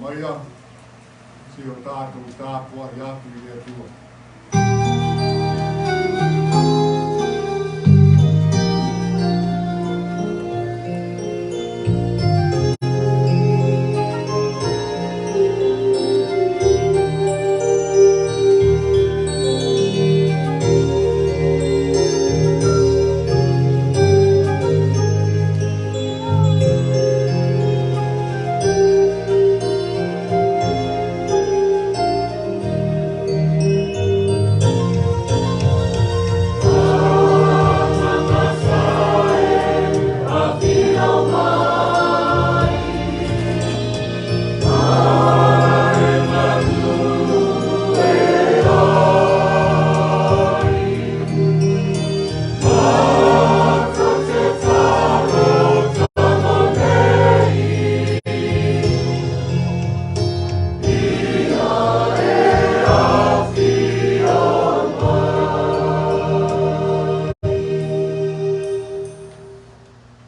Maia, se o tatou tapuai atu i le Atua.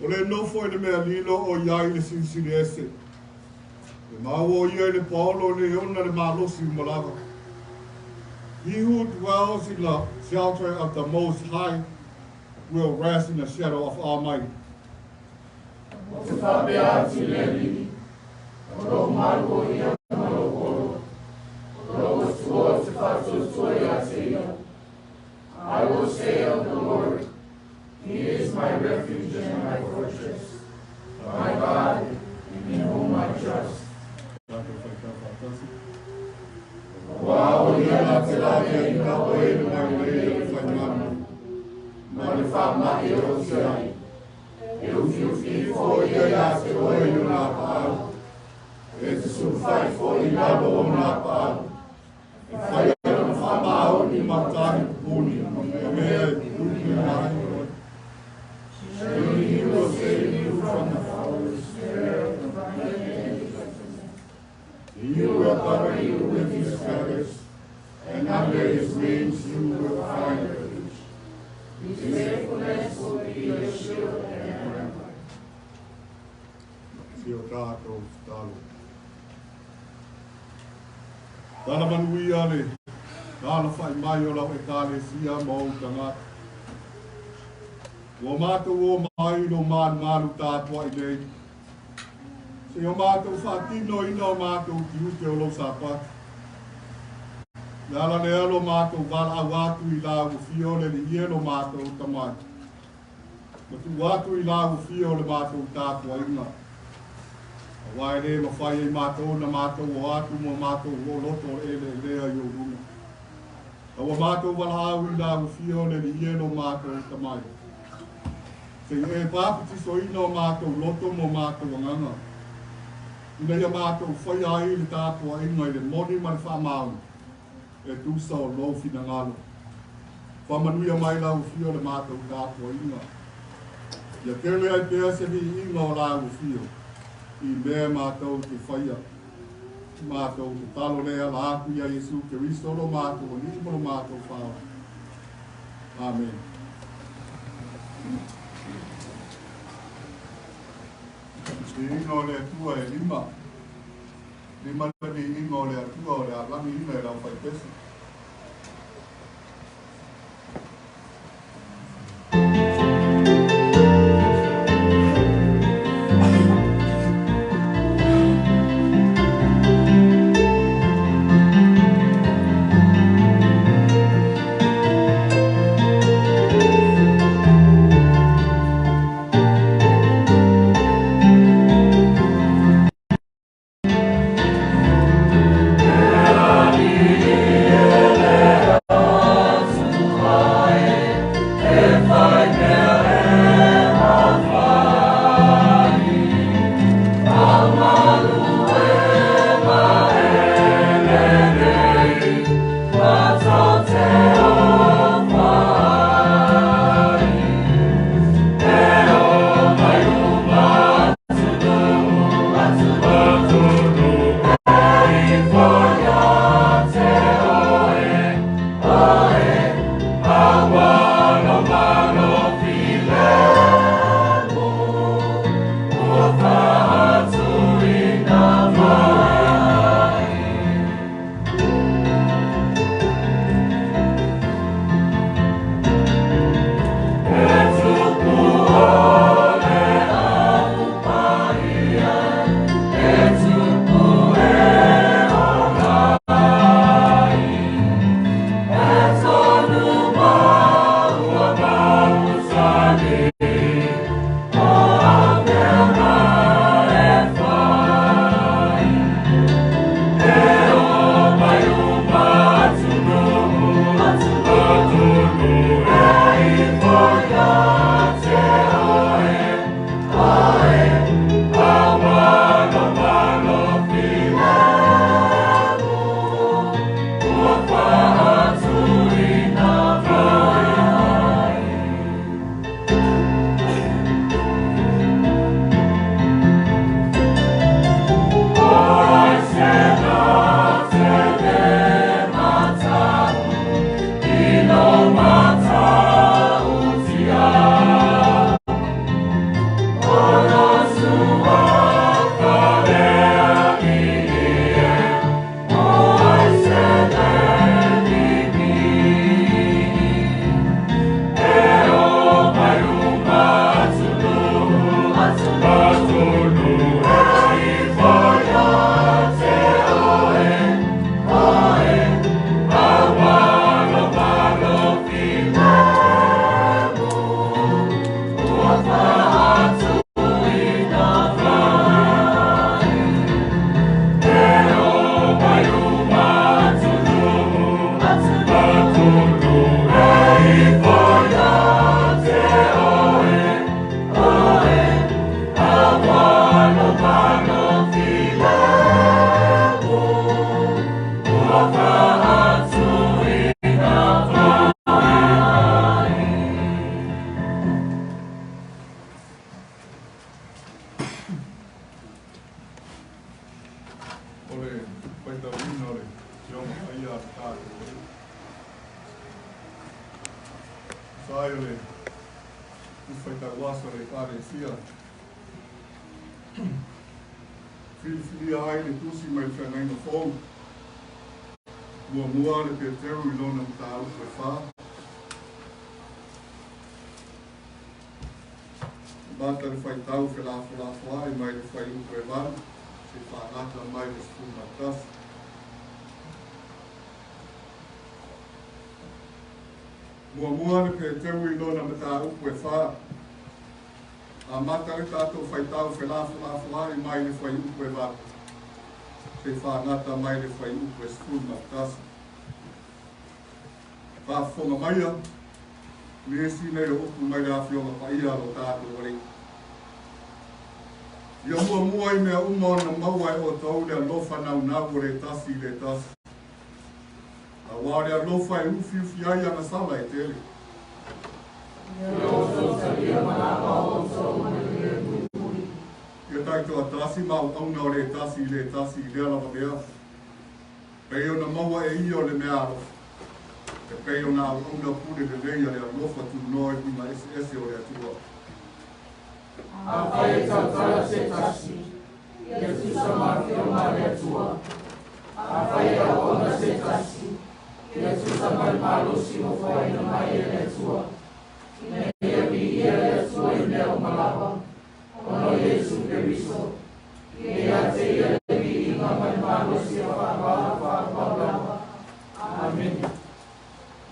O le nofo i le mea lilo o i ai le Silisili Ese. E maua o ia i le paolo le ona le malosi uma lava. He who dwells in the shelter of the Most High will rest in the shadow of Almighty. Ou te faapea atu i le Alii, o lou malu o ia ma lou olo, o lou Atua ou te faatuatua ia te ia. I will say of the Lord, He is my refuge and my fortress, my God, in whom I trust. Tatou faitau faatasi. Aua o ia na te laveaina oe mai le lei o le faimanu. Mai le faamai e oti ai. E ufiufi ifo ia ia te oe i ona apaau. E te sulufai foi i lalo o ona apaau. E fai ai lona faamaoni ma tahi pupuni, e mea e pupuni ai oe. Surely he will save you from the fowler's snare and from the deadly pestilence. He will cover you with his feathers, and under his wings you will find refuge. His faithfulness will be your shield and rampart. Se o tatou tatalo. Tala manuia le alafai mai o lau Ekalesia ma ou tagata. Ua matou o mai i lou malumalu tapuai nei. Se o matou faatinoina o matou tiute o lou Sapati. Le ala lea lo matou valaau atu i lau afio le Alii e lo matou Tamai. Ma tuu atu i lau afio le matou tapuaiga. Aua e le mafai e i matou ona matou o atu ma matou loto o le eleelea i ou luma. A ua matou valaau i lau afio le Alii e lo matou Tamai. Se i e papatisoina o matou loto ma o matou agaga. Ina ia matou faia ai le tapuaiga i le moni ma le faamaoni e tusa o lou finagalo. Faamanuia mai lau afio le matou tapuaiga. Ia tele ai pea se viiga o lau afio i mea matou te faia. Matou tatalo lea ala atu ia Iesu Keriso lo matou Alii ma lo matou Faaola. Amene. Viiga o le Atua e lima. Lima le viiga o le Atua o le a lagiina e le aufaipese. E Afioga Paia a le tatou Alii. Tusa ai o le Tusi Faitau Aso a le Ekalesia, filifilia ai le tusi mai le Feagaiga Fou, muamua le Peteru i lona mataupu e 4. Amata le faitau felafolafoai mai le fuaiupu e 8, seia fagata mai le 11. Muamua le Peteru i lona mataupu e 4. Amata le tatou faitau felafolafoai mai le fuaiupu e 8, seia fagata mai le fuaiupu e 11. Faafofoga maia, nisi nei o upu mai le Afioga Paia a lo tatou Alii. Ia muamua i mea uma ona maua e outou le alofa naunau o le tasi i le tasi. Auā le alofa e ufiufi ai agasala e tele. Ia taitoatasi ma auauna o le tasi i le tasi i lea lava mea. Pei ona maua e ia o le mea alofa. E pei ona auauna pule lelei a le alofa tunoa i uiga eseese o le Atua. Afai e tautala se tasi, ia tusa ma afioga a le Atua. Afai e auauna se tasi, ia tusa ma le malosi ua foaina mai e le Atua. Ina ia viia le Atua i mea uma lava, ona o Iesu Keriso. Ia ia te ia le viiga ma le malosi e faavavau faavavau lava. Amene.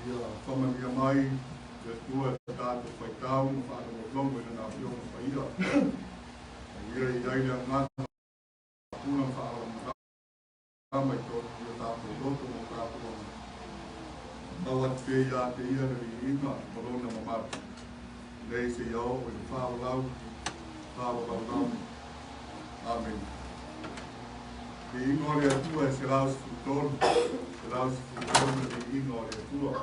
Ia faamanuia mai le Atua i le tatou faitau ma faalogologo i lana Afioga Paia. Ia i ai le agaga puna ma faalamalama i totonu i o tatou loto ma o tatou aga. Mau atu pea ia te ia le viiga ma lona mamalu. Nei seia oo i le faavavau, faavavau lava. Amene. Viiga o le Atua e 113, 113 le viiga o le Atua.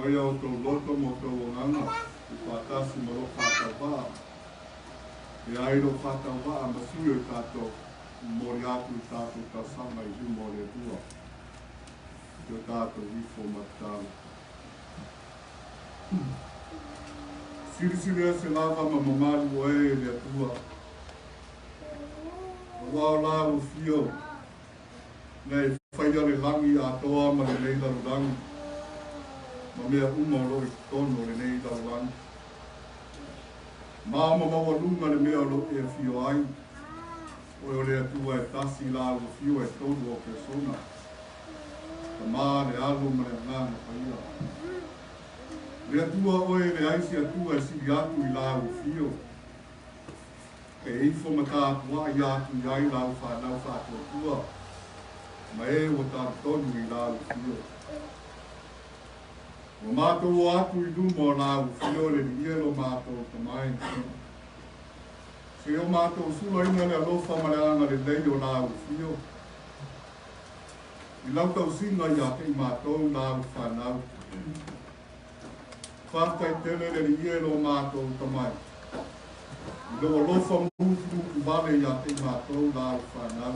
Aumaia outou loto ma outou agaga i faatasi ma lou faatauvaa. E ai lou faatauvaa ma sui o tatou, momoli atu i tatou talosaga i luma o le Atua. I o tatou ifo ma tatalo. Silisili ese lava ma mamalu oe e le Atua. Aua o lau afio, na e faia le lagi atoa ma lenei lalolagi, ma mea uma o loo i totonu o lenei lalolagi. Mao ma maualuga le mea o loo e afio ai, oe o le Atua e tasi lau afio e tolu o persona, Tama, le Alo ma le Agaga Paia. Le Atua oe e leai se Atua e sili atu i lau afio, e ifo ma tapuai atu i ai lau fanau faatuatua, ma e ua talitonu i lau afio. Ua matou o atu i luma o lau afio le Alii e lo matou Tamai. Se o matou sulaina le alofa ma le agalelei o lau afio. I lau tausiga ia te i matou lau fanau. Faafetai tele le Alii e lo matou Tamai. I lou alofa mutumutu vale ia te i matou lau fanau.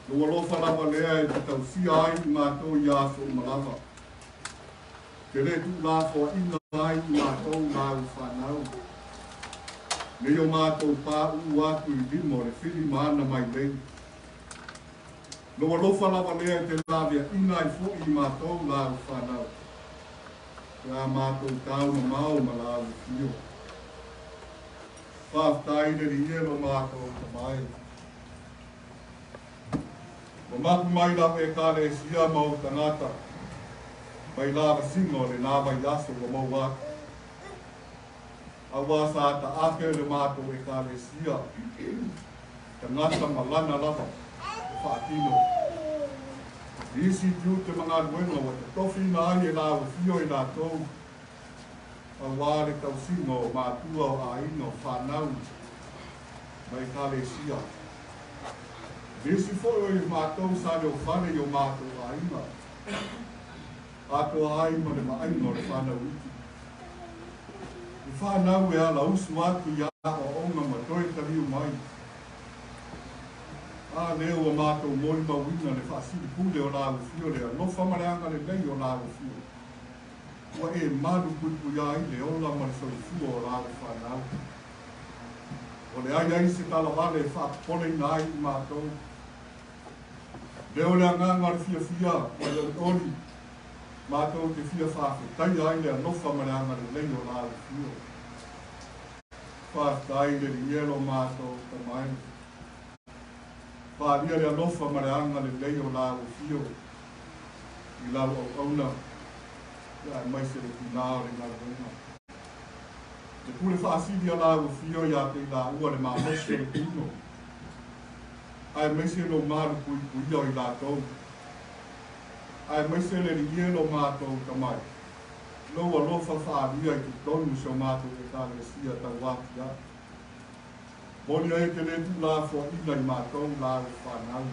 Lou alofa lava lea e te tausia ai i matou i aso uma lava. Te le tuulafoaiina ai i matou lau fanau. Nei o matou pauu atu i lima o le fili ma ana mailei. Lou alofa lava lea e te laveaiina ai foi i matou lau fanau. Pe a matou taumamao ma lau afio. Faafetai le Alii e lo matou Tamai. Ua mapu mai lau Ekalesia ma ou tagata mai lavasiga o lena vaiaso ua maua atu. Aua sa taape le matou Ekalesia tagata ma lana lava e faatino i isi tiute ma galuega ua totofiina ai e lau afio i latou aua le tausiga o matua o aiga o fanau ma Ekalesia. Nisi foi o i matou sa leofale i o matou aiga, atoa ai ma le vaaiga o le fanau iti. I fanau e alausu atu i aoaoga ma toe taliu mai. A lea ua matou molimauina le faasilipule o lau afio, le alofa ma le agalelei o lau afio. Ua e malupuipuia ai le ola ma le soifua o lau fanau. Ua leai ai se talavale e faapopoleina ai i matou. Lea o le agaga o le fiafia ma le olioli, matou te fia faafetaia ai le alofa ma le agalelei o lau afio. Faafetai le Alii e lo matou Tamai. Faaalia le alofa ma le agalelei o lau afio i lau auauna, aemaise le tinā o le galuega. Le pule faasili a lau afio ia te i laua le malosi o le tino, aemaise lou malupuipuia o i latou, aemaise le Alii e lo matou Tamai, lou alofa faaalia i totonu o si o matou Ekalesia tauatiae. Moni ai e te le tuulafoaiina i matou lau fanau,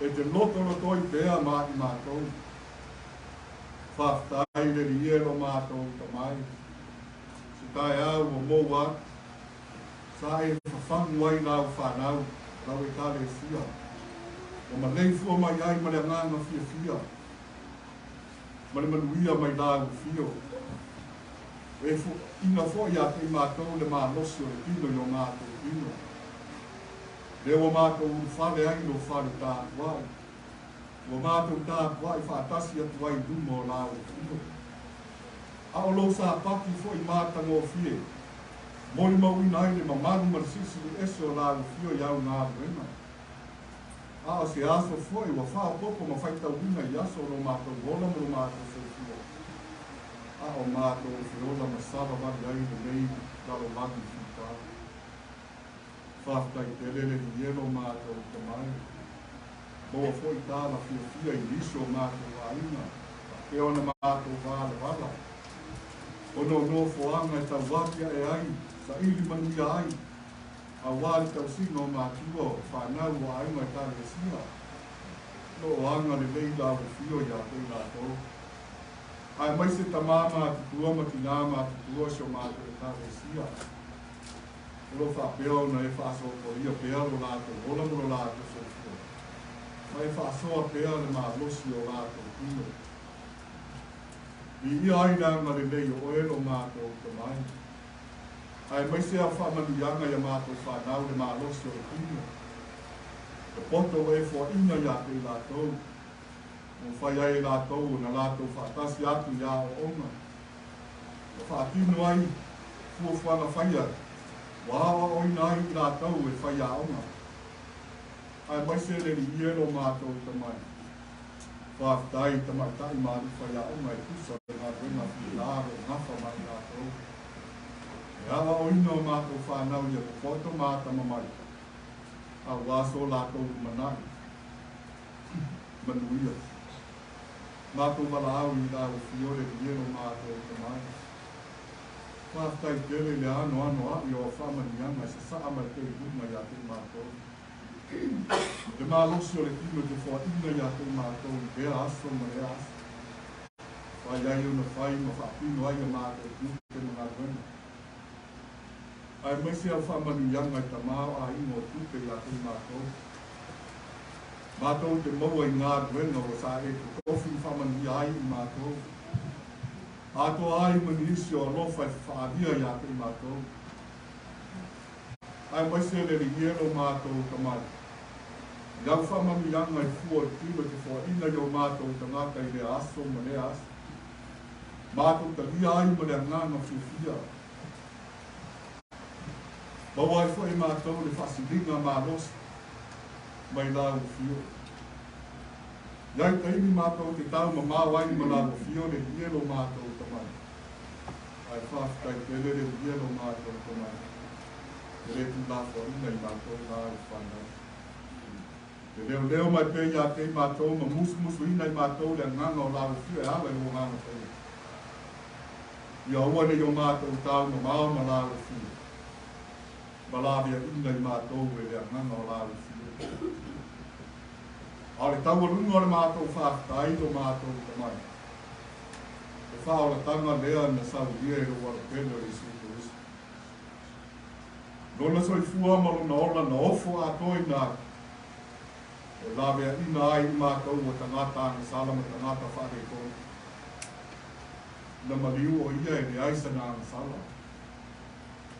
e te lotolotoi pea ma i matou. Faafetai le Alii e lo matou Tamai. Se taeao ua maua atu, sa e fafagu ai lau fanau, lau Ekalesia, ua maleifua mai ai ma le agaga fiafia, ma le manuia mai lau afio. Ua e foaiina foi ia te i matou le malosi o le tino i o matou tino. Lea ua matou ulufale ai i lou fale tapuai, ua matou tapuai faatasi atu ai i luma o lau afio. A o lou sapati foi matagofie, molimauina ai le mamalu ma le silisili ese o lau afio i au galuega. A o se aso foi ua faaopoopo ma faitauina i aso o lo matou ola ma lo matou soifua, a o matou feola ma savavali ai i lenei lalolagi fita. Faafetai tele le Alii e lo matou Tamai. Maua foi tala fiafia i nisi o matou aiga, faapea ona matou valavala, ona o nofoaga e tauatiae ai, saili manuia ai, aua le tausiga o matua, o fanau, o aiga Ekalesia. O lo o agalelei lau afio ia te i latou. Aemaise tamā matutua ma tinā matutua o si o matou Ekalesia, o lo o faapea ona e faasopolia pea lo latou ola ma lo latou soifua, ma e faasoa pea le malosi o latou tino. Viia ai le agalelei o oe lo matou Tamai, aemaise au faamanuiaga i a matou fanau le malosi o le tino, le poto ua e foaina ia te i latou, Ua mafai ai e latou ona latou faatasi atu i aoaoga ma faatino ai fuafuaga faia ua aoaoina ai i latou e faiaoga, aemaise le Alii e lo matou Tamai. Faafetai i tamaitai ma alii faiaoga e tusa o le galuega fita o lo o gafa ma i latou. E aoaoina o matou fanau ia popoto ma atamamai aua so latou lumanai. Manuia. Matou valaau i lau Afio le Alii e lo matou Tamai. Faafetai tele i le anoano a'i o au faamanuiaga e sasa'a mai pea i luga ia te i matou. Le malosi o le tino i te foaʻiga ia te i matou i lea aso ma lea aso. Fai ai ona fai ma faatino ai a matou tiute ma galuega. Aemaise au faamanuiaga i tamā o aiga o tupe ia te i matou. Matou te maua i galuega ua sa e totofi ma faamanuia ai i matou. Atoa ai ma nisi o alofa e fafaalia ia te i matou. Aemaise le Alii e lo matou Tamai. I au faamanuiaga e fua o le tino i te foaʻiga i o matou tagata i lea aso ma lea aso. Matou talia ai ma le agaga fiafia. Maua ai foi e matou le faasiliga malosi mai lau Afio. E ai taimi matou te taumamao ai ma lau Afio le Alii e lo matou Tamai. Ae faafetai tele le Alii e lo matou Tamai e le tuulafoaina i matou la i fanau. E leoleo mai pea ia te i matou ma musumusuina i matou le agaga o lau Afio e ala i lou Agaga Paia. Ia aua ne i o matou taumamao ma lau Afio, ma laveaina i matou e le agaga o lau Afio. A o le taualuga o le matou faafetai lo matou Tamai, le faaolataga lea na saulia i lou alopele o Iesu Keriso. Lona soifua ma lona ola na ofo atoaina atu, e laveaina ai i matou ua tagata agasala ma tagata faaletonu. Na maliu o ia e leai sana agasala.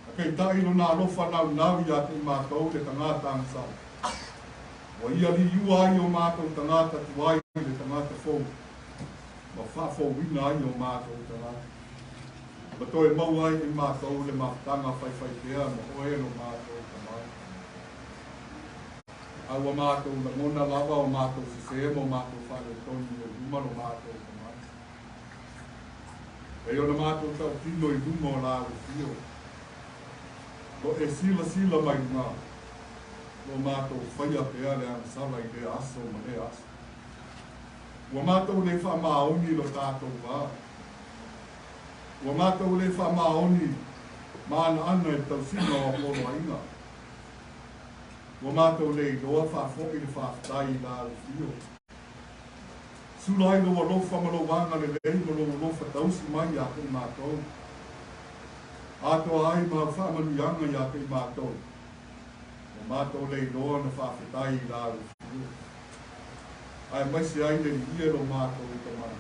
Apeitai lona alofa naunau ia te i matou le tagata agasala. Ua ia liua ai o matou tagata tuai i le tagata fou, ma faafouina ai o matou tagata. Ma toe maua ai e matou le mafutaga faifaipea ma oe lo matou Tamai. A ua matou lagona lava o matou sesē ma o matou faaletonu i luma lo matou Tamai. E pei ona matou tautino i luma o lau Afio, lo e silasila mai luga, lo matou faia pea le agasala i lea aso ma lea aso. Ua matou le faamaoni lo tatou va. Ua matou le faamaoni ma anaana i le tausiga o poloaiga. Ua matou le iloa faafoi le faafetai i lau Afio. Sula ai lou alofa ma lou agalelei ma lou alofa tausi mai ia te i matou. Atoa ai ma au faamanuiaga ia te i matou. Ua matou le iloa na faafetai i lau Afio. Aemaise ai le Alii e lo matou Tamai.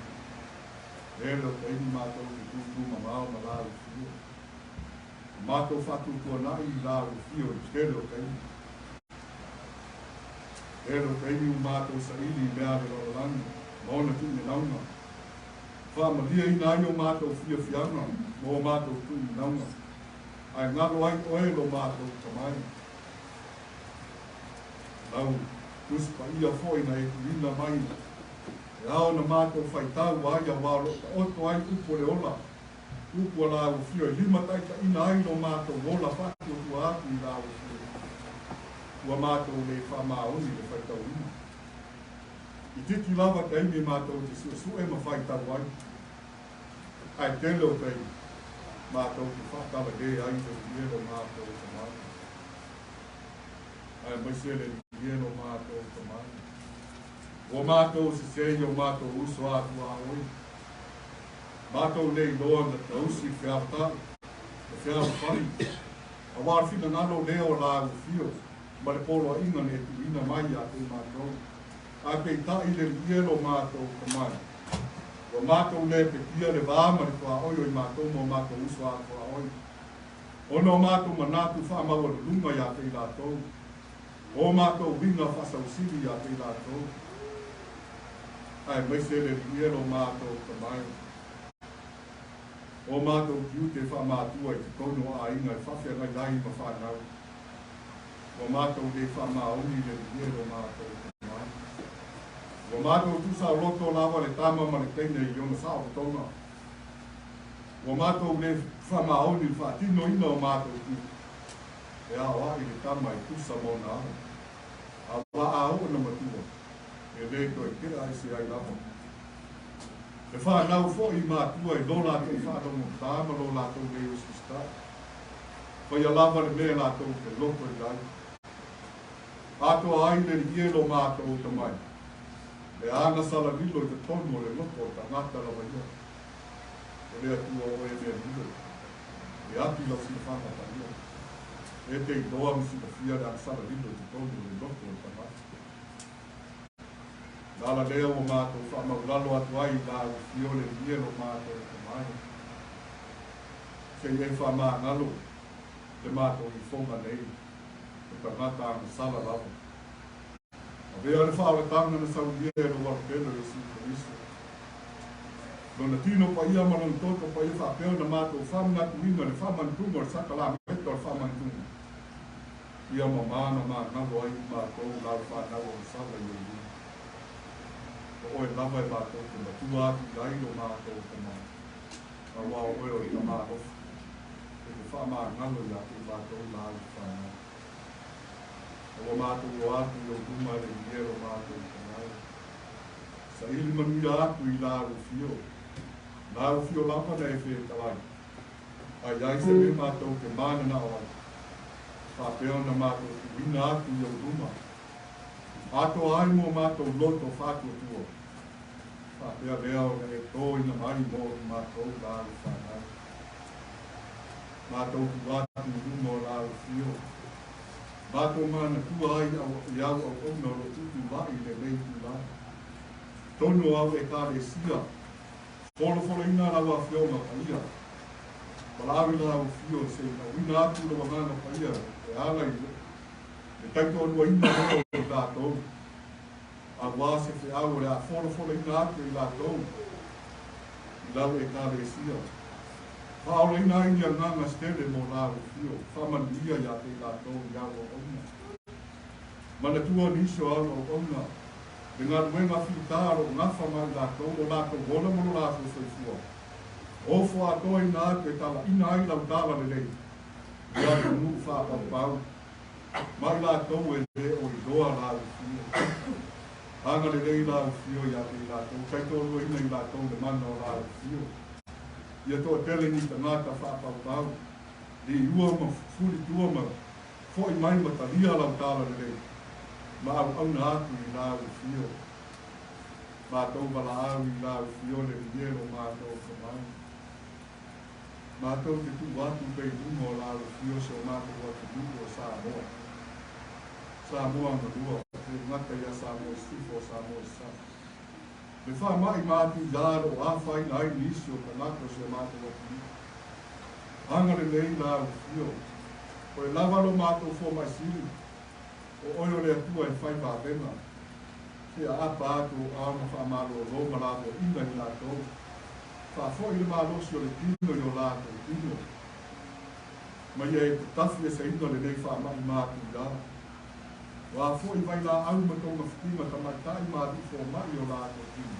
Tele o taimi matou te tūtū mamao ma lau Afio. Ua matou faatuatuanai i lau Afio i le tele o taimi. Tele o taimi ua matou saili i mea a le lalolagi ma ona tuuminauga. Faamaliaina ai o matou fiafiaga ma o matou tuuminauga, ae galo ai oe lo matou Tamai. Lau Tusi Paia foi na e tuuina mai e ao na matou faitau ai auā o lo o taoto ai upu o le ola, upu a lau Afio e limataitaiina ai lo matou ola faatuatua atu i lau Afio. Ua matou le faamaoni le faitauina. Itiiti lava taimi matou te suesue ma faitau ai, ae tele o taimi matou te faatalale ai le Alii e lo matou Tamai. Aemaise le Alii e lo matou Tamai. Ua matou sesē i o matou uso a tuaoi. Matou le iloa na tausi le feavatai, le fealofani, auā le finagalo lea o la Afio ma le poloaiga na e tuuina mai ia te matou. Ae peitai le Alii e lo matou Atamai, ua matou le petia le va ma le tuaoi o i matou ma o matou uso a tuaoi, ona o matou manatu faamaualuluga ia te i latou, o matou uiga faasausili ia te i latou. Aemaise le Alii e lo matou Atamai, o matou tiute faamatua i totonu o aiga e faafeagai ai ma fanau, ua matou le faamaoni le Alii e lo matou Atamai. Ua matou tuusaoloto lava le tama ma le teine i ona saolotoga. Ua matou le faamaoni le faatinoina o matou tiute e aoai le tama e tusa ma ona ala. Aua a oo ina matua, e le toe tea ese ai lava. E fanau foi i matua i lo latou faalogotā ma lo latou le osista. Faia lava le mea latou te loto i ai. Atoa ai le Alii e lo matou Atamai, le agasalalilo i totonu o le loto o le tagata lava ia. O le Atua oe e mea lilo, e atu i lau silafaga paia. E te iloa ma silafia le agasalalilo i totonu o le loto o le tagata. O le ala lea ua matou faamaulalo atu ai i la Afio le Alii e lo matou Atamai, se i e faamagalo le matou ifoga nei, o tagata agasala lava. Avea le faaolataga na saulia e lou alopelo Iesu Keriso, Lona tino paia ma Lona toto paia faapea ona matou faamanatuina le faamanatuga o le sakalameta o le faamanatuga, ia mamā na magalo ai i matou lau fanau agasala i ou lima. O oe lava e matou te matua atu i ai lo matou Atamai, auā o oe o le Tama alofa, e te faamagalo ia te i matou lau fanau. A ua matou o atu i ou luma e le Alii e lo matou Atamai. Saili manuia atu i la ou afio. La ou afio lava na e fetalai. A i ai se mea matou te mananao ai, faapea ona matou tuuina atu i ou luma, atoa ai mo matou loto faatuatua, faapea lea ona e toina mai mo i matou la ou fanau. Matou tuu atu i luma o la ou afio, matou manatua ai i au auauna o lo o tuutuulai i lenei itulagi. Tonu o au Ekalesia, folofoloina lau Afioga Paia, valaau i la Afio se i auina atu lou Agaga Paia e ala i le taitoaluaina lea o i latou, auā se feau o le a folofoloina atu e i latou i lau Ekalesia. Faaolaina ai ni agaga se tele mo la Afio, faamanuia ia te i latou i au auauna. Manatua nisi o au auauna, le galuega fita o lo o gafa ma i latou lo latou ola ma lo latou soifua. Ofo atoaina atu e talaina ai lau talalelei i atunuu faapaupau, ma i latou e le o iloa lau Afio. Agalelei lau Afio ia te i latou, taitoaluaina i latou le mana o lau Afio. Ia toatele ni tagata faapaupau, liua ma fulitua ma foi mai ma talia lau talalelei, ma auauna atu i lau Afio. Matou valaau i lau Afio le Alii e lo matou Atamai. Matou te tuu atu pea i luma o lau Afio si o matou atunuu o Samoa. Samoa na lua, e le gata ia Samoa i Sisifo o Samoa i Sasae. Le faamai matuia o lo o afaina ai nisi o tagata o si o matou atunuu. Agalelei lau Afio. O e lava lo matou fomai sili, o oe o le Atua e fai vavega. Se aapa atu o ao ma faamalōlō ma lavoaina i latou. Faafoi le malosi o le tino i o latou tino. Ma ia e tatafi eseina lenei faamai matuia. O a foi vailaau ma togafitiga tamaitai ma alii fomai o latou tino,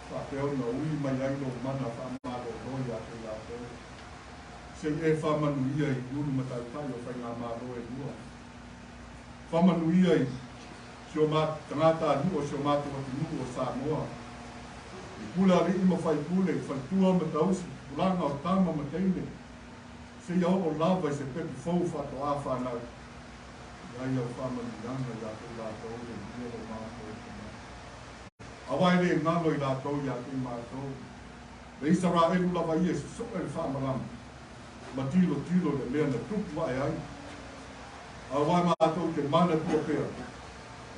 faapea ona ui mai ai lou mana faamalōlō ia te i latou. Se i e faamanuia i ulu ma taitai o faigamalo e lua. Faamanuia i si o tagatanuu o si o matou atunuu o Samoa, i pule alii ma faipule, i faletua ma tausi, tupulaga o tama ma teine, seia oo lava i se pepe fou faatoā fanau. I ai au faamanuiaga ia te i latou le Alii e lo matou Atamai. Auā e le galo i latou ia te i matou. Le Isaraelu lava ia e soso'e le faamalama ma tilotilo i le mea na tupu ae ai. Auā matou te manatua pea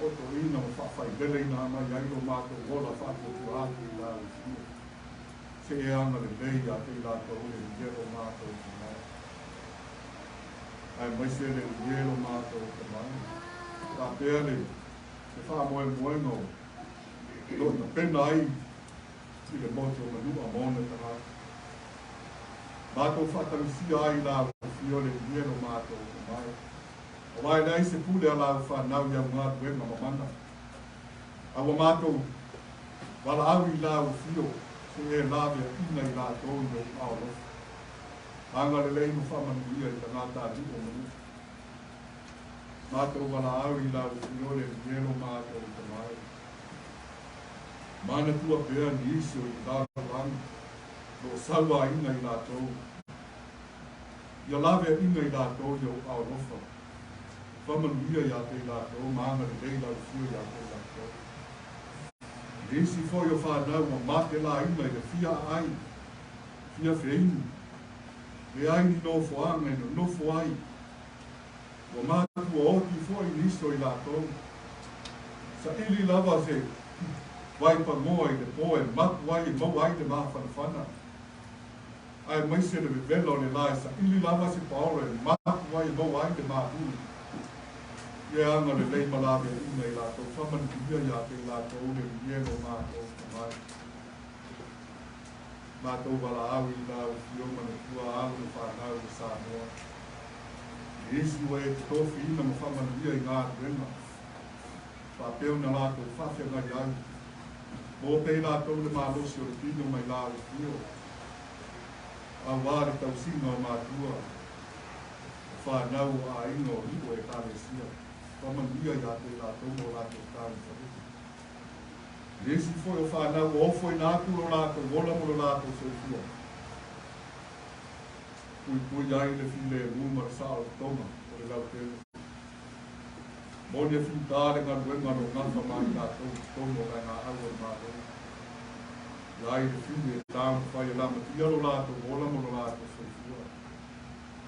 otōina ma faafaileleina mai ai lo matou ola faatuatua atu i lau Afio. Se e agalelei ia te i latou le Alii e lo matou Tamai. Aemaise le Alii e lo matou Tamai. Faapea le le faamoemoega o lo o tapena ai i le motu o Manua ma ona tagata. Matou faatagisia ai i lau Afio le Alii e lo matou Tamai. Auā e leai se pule a lau fanau i au galuega mamana. A ua matou valaau i lau Afio se e laveaina i latou i lou aao alofa. Agalelei ma faamanuia i tagata alii o Manua. Matou valaau i lau Afio le Alii e lo matou Tamai. Manatua pea nisi o i le lalolagi o lo o sauaina i latou. Ia laveaina i latou i ou aao alofa. Faamanuia ia te i latou ma agalelei lau Afio ia te i latou. Nisi foi o fanau ua matelaina i le fia aai, fia feinu, leai ni nofoaga e nonofo ai. Ua matua oti foi nisi o i latou. Saili lava se vaipagoa i le po e mapu ai e maua ai le mafanafana. Aemaise le vevela o le la e saili lava se paolo e mapu ai e maua ai le malu. Ia agalelei ma laveaina i latou, faamanuia ia te i latou le Alii e lo matou Tamai. Matou valaau i lau Afio manatua alo ma fanau o Samoa. Nisi ua e totofiina ma faamanuia i galuega faapea ona latou faafeagai ai. Maua pea i latou le malosi o le tino mai lau Afio, auā le tausiga o matua, o fanau, o aiga, o nuu o Ekalesia. Faamanuia ia te i latou ma o latou taumafaiga. Nisi foi o fanau ua ofoina atu lo latou ola ma lo latou soifua, puipui ai le filemu ma le saolotoga o le lautele. Moni e figā le galuega o lo o gafa ma i latou i totonu o vaegaau o le Malo. Ia ai le fili e taumafai e lamatia lo latou ola ma lo latou soifua.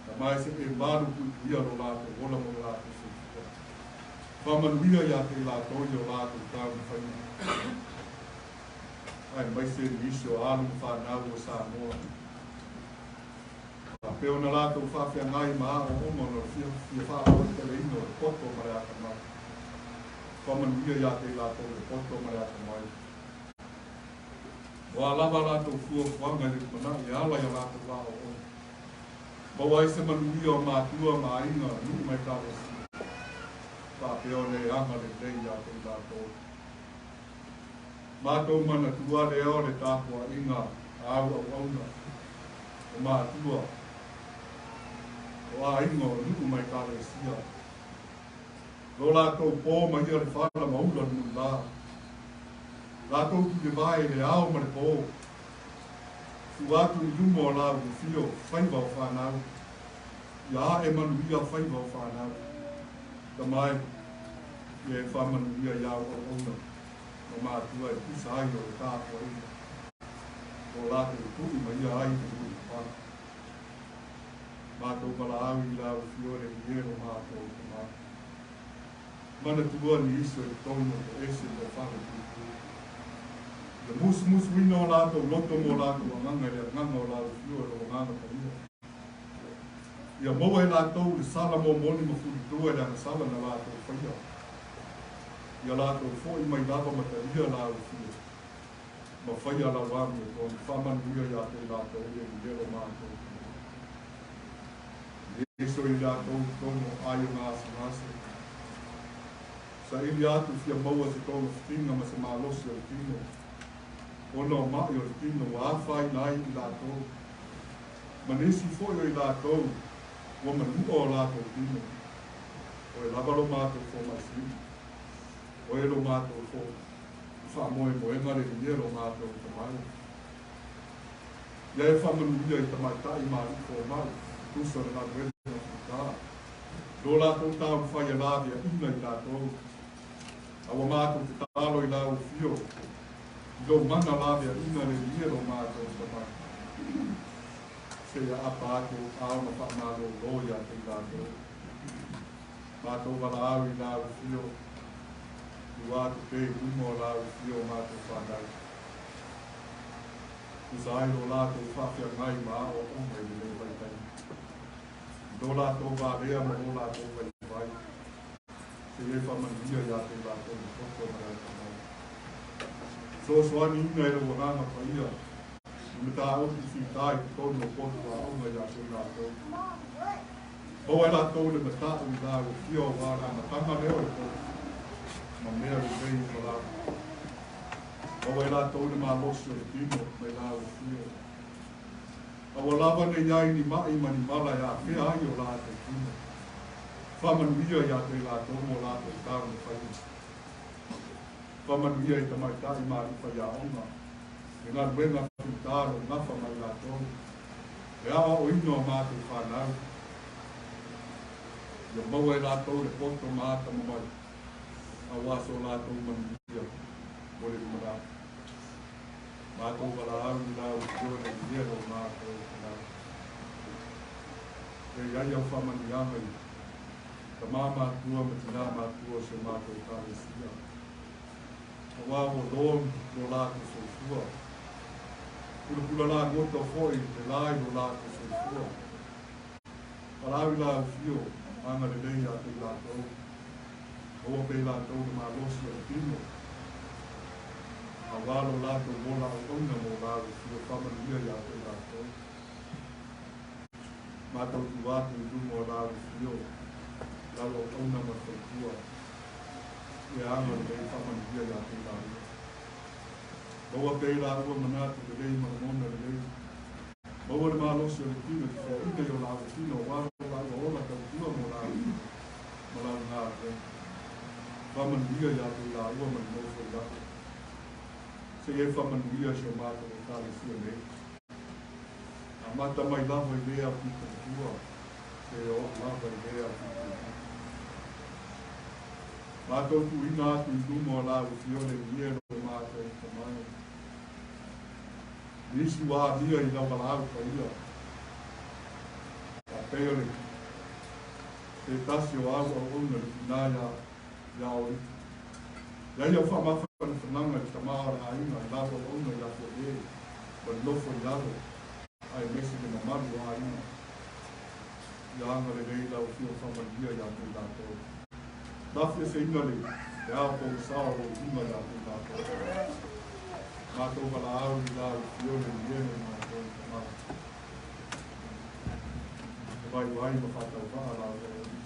Tama e se e malu puipuia lo latou ola ma lo latou soifua. Faamanuia ia te i latou i o latou taumafaiga. Aemaise nisi o alo ma fanau o Samoa. Faapea ona latou faafeagai ma aoaoga ona o le fia faalauaiteleina o le poto ma le atamai. Faamanuia ia te i latou le poto ma le atamai. O a lava a latou fuafuaga i le lumanai e ala i a latou aoaoga. Maua ai se manuia o matua ma aiga, nuu ma Ekalesia. Faapea ona e agalelei ia te i latou. Matou manatua lea o le tapuaiga a au auauna, o matua, o aiga, o nuu ma Ekalesia. Lo latou po ma ia le fala ma ula le mulilā. Latou tulivae i le ao ma le po. Tua atu i luma o lau afio faiva o fanau. Ia ae manuia faiva o fanau. Tama e, ia e faamanuia i au auauna ma matua e tusa ai o le tapuaiga o latou tui ma ia ai le mulipapaga. Matou valaau i lau afio le Alii e lo matou Tama. Manatua nisi o i totonu o toese ma falepuipui. I le musumusuina o latou loto ma o latou agaga i le agaga o lau Afio e lou Agaga Paia. Ia maua e latou le sala momoli ma fulitua i le agasala na latou faia. Ia latou foi mai lava ma talia lau Afio ma faia lau amiotonu. Faamanuia ia te i latou le Alii e lo matou Tama. Nisi o i latou i totonu o aiga gasegase. Saili atu fia maua se togafitiga ma se malosi o le tino, ona o maʻi o le tino ua afaina ai i latou, ma nisi foi o i latou ua manua o latou tino. Oe lava lo matou fomai sili, oe lo matou fo faamoemoega le Alii e lo matou Tamai. Ia e faamanuia i tamaitai ma alii fomai, tusa o le galuega figā. Lo latou taumafai e laveaina i latou. A ua matou tatalo i lau Afio, I lou mana laveaiina le Alii e lo matou Tamai, seia aapa atu ou ao ma faamalōlō iā te i latou. Matou valaau i lau Afio, ua atu pea i luma o lau Afio o matou fanau. Tusa ai lo latou faafeagai ma aoaoga i lenei vaitaimi. I lo latou valea ma lo latou vaivai, seia e faamanuia iā te i latou le poto ma le atamai. Fesoasoani ina e lou Agaga Paia i mataupu fita i totonu o potu aoga iā te i latou. Maua e latou le mata'u i lau Afio auā le amataga lea o le potu ma mea lelei uma lava. Maua e latou le malosi o le tino mai lau Afio. Aua lava ne i ai ni ma'i ma ni mala e afea ai o latou tino. Faamanuia iā te i latou mo latou taumafaiga. Faamanuia i tamaitai ma alii faiaoga le galuega fita o lo o nafa ma i latou le aoaoina o matou fanau. Ia maua e latou le poto ma atamamai auā so latou manuia mo le lumanai. Matou valaau i lau Afioga le Alii lo matou Tamai. Ia i ai au faamanuiaga i tamā matua ma tinā matua o si o matou Ekalesia. Auā ua lo lo latou soifua. Pulapula lagoto foi le la i lo latou soifua. Valaau i lau Afio, agalelei ia te i latou. Maua pea i latou le malosi o le tino, auā lo latou ola auauna mo lau Afio faamanuia ia te i latou. Matou tuu atu i luma o lau Afio, lau auauna ma le faletua, ia agalelei faamanuia ia te i laua. Maua pea i laua manatu lelei ma lagona lelei. Maua le malosi o le tino i te foaiina i o laua tino auā lo laua ola tautua mo lau ma lau galuega. Faamanuia ia te i laua ma le nofo i lalo. Seia e faamanuia si o matou Ekalesia nei. Amata mai lava i lea aupito matua, seia oo lava i lea aupito itiiti. Matou tuuina atu i luma o lau Afio le Alii e lo matou Tamai. Nisi ua amia i lau valaau paia, faapei o le se tasi o au auauna le tinā iā iā Oliki. Iā ia faamafanafanaga i le tamā o le aiga i lau auauna iā Fiamē ma le nofo i lalo aemaise le mamalu o aiga. Ia agalelei lau Afioga faamanuia iā te i latou. Lafieseina le le ao pogisa o lou iuga iā te i latou. Matou valaau i lau Afioga i le matou Tamai. E vaivai ma faatauvaa lau auauna.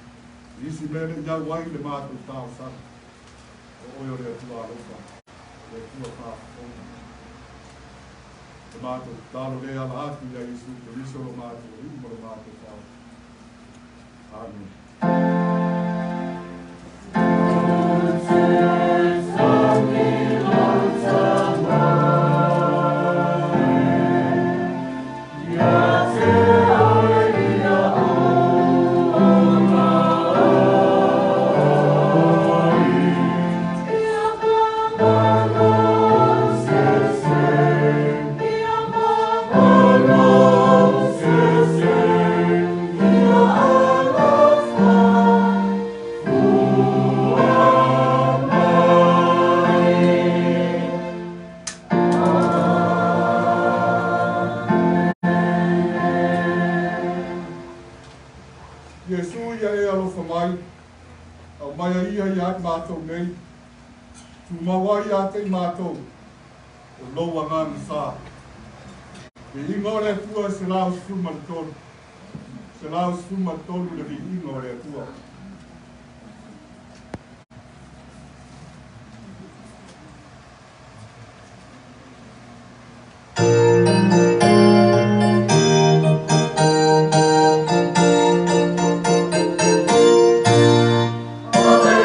I isi mea e le i au ai le matou talosaga, o oe o le Atua alofa, o le Atua faafofoga. Le matou tatalo lea e ala atu ia Iesu Keriso lo matou Alii ma lo matou Faaofi. Amene. Iesu ia e alofa mai, aumaia ia iā i matou nei, tumau ai ia te i matou, o lou Agaga Sa. Viiga o le Atua 113, 113 le viiga o le Atua. Ave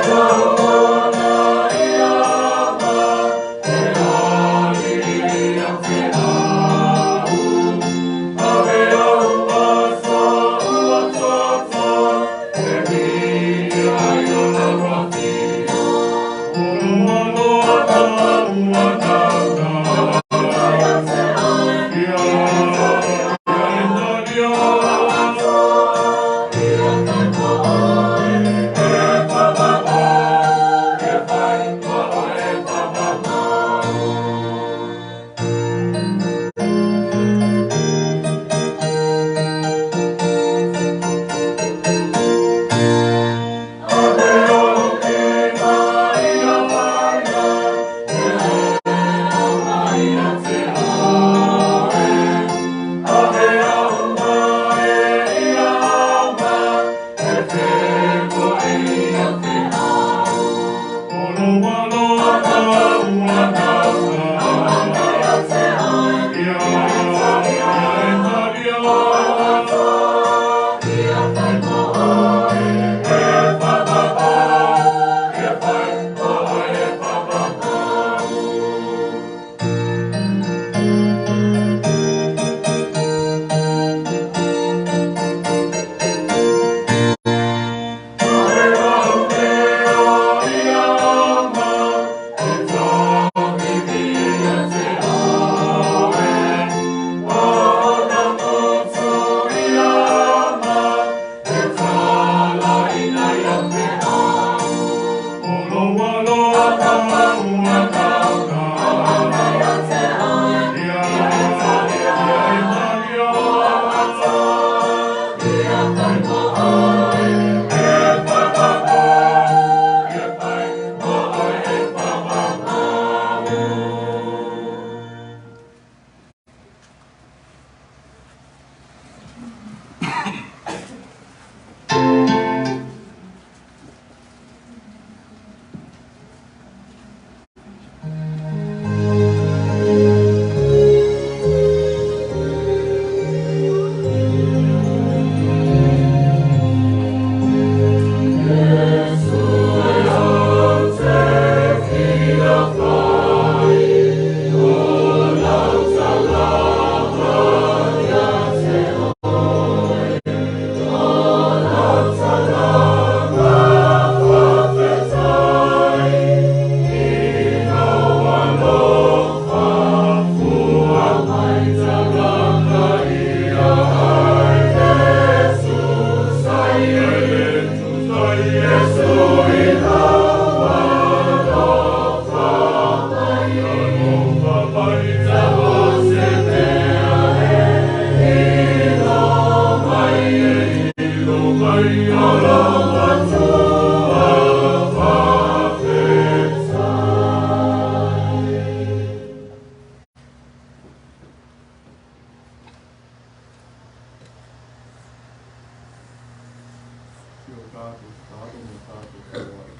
Tatou tatalo ma le tatou feoai.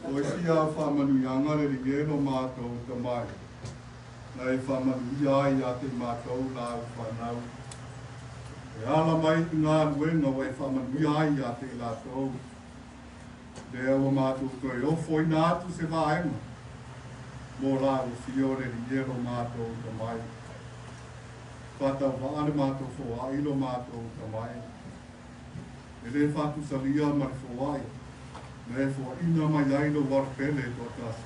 O isi a faamanuiaga le Alii e lo matou Tamai, na e faamanuia ai ia te i matou lau fanau. E ala mai i galuega ua e faamanuia ai ia te i latou. Lea ua matou toe ofoina atu se vaega mo lau afio le Alii e lo matou Tamai. Faatauvaa le matou foai lo matou Tamai. E le faatusalia ma le foai na e foaina mai ai lou Alo pele e toatasi,